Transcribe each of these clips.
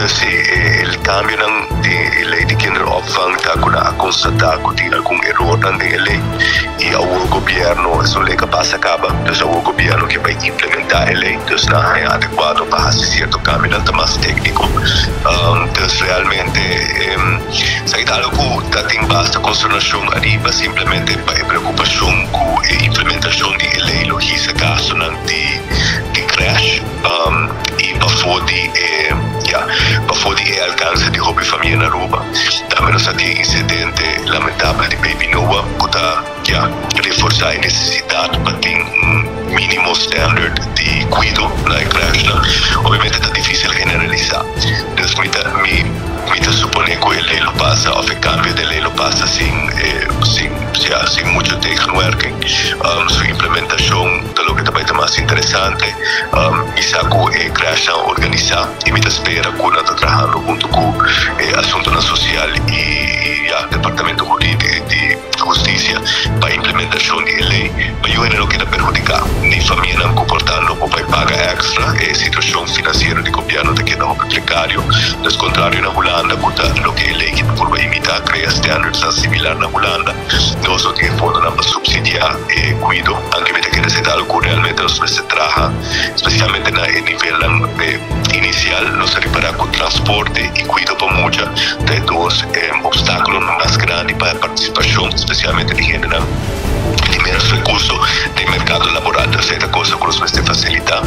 Dus si e cambionan den e ley di kinderopvang ta cu nan a constata cu tin algun erornan den e ley y awor gobierno, es un ley cu a pasa caba, dus awor gobierno ke bay implementa e ley, dus nan a haña adecuado pa haci cierto cambionan ta mas tecnico. Dus realmente esaki ta algo cu ta tin basta consternacion ariba simplemente pa e preocupacion cu e implementacion di e ley lo hisa gastonan di di crèche y pafó di e ya pafó di e alcance di hopi famia na Aruba. Tambe nos a tin e incidente lamentabel di baby Noah cu ta ya reforsa e necesidad pa tin un minimo standard di cuido na e crèchenan. Obviamente ta dificil generalisa, dus mi ta mi mi ta supone cu e ley lo pasa of e cambio den ley lo pasa sin sin ya sin mucho tegenwerking. Su implementacion. Ta loke ta bai ta mas interesante, mi sa ku e crèshnan a organisá i mi ta spera ku nan ta trahando huntu ku e asuntunan sosial i ya departamento di hustisia pa implementashon di e lei pa yu hende no keda perhudiká ni famianan ku por ta no por bai paga èkstra. E situashon finansiero di gobièrnu ta keda hopi prekario. Des kontrario na Hulanda ku ta loke e lei ki ta purba imitá, krea standardsnan similar na Hulanda. Nos no tin e fondonan pa subsidiá e kuido, anke mi ta kere esei ta algu ku realmente nos mester traha, spesialmente na e nivelnan inisial. Nos ta ripará ku transporte i kuido pa mucha ta e dos opstákulonan mas grandi pa e partisipashon, spesialmente di hendenan di ménos rekurso den merkado laboral. Esei ta kosa ku nos mester fasilitá.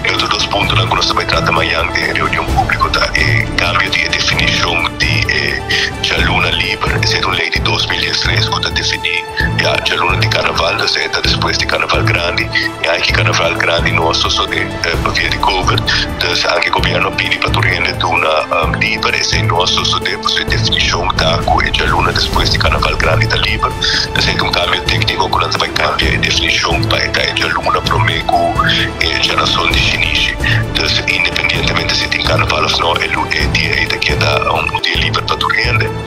E otro dos puntonan ku nos ta bai trata mañan den e reunion públiko ta e kambio di e definishon di e djaluna liber. Esei ta un lei di 2013 ku ta definí ya djaluna di karnaval, dus e ta despues di karnaval grandi. I aki karnaval grandi no a sosodé pabia di covid, dus anke gobièrnu a pidi pa tur hende duna liber, esei no a sosodé pasobra e definishon ta ku e djaluna despues di karnaval grandi ta liber. Dus e ta un kambio tékniko ku nan ta bai kambia e definishon pa e ta e djaluna promé ku e djanason di shinishi. Dus independientemente si tin karnaval òf no e dia ei ta keda un dia liber pa tur hende.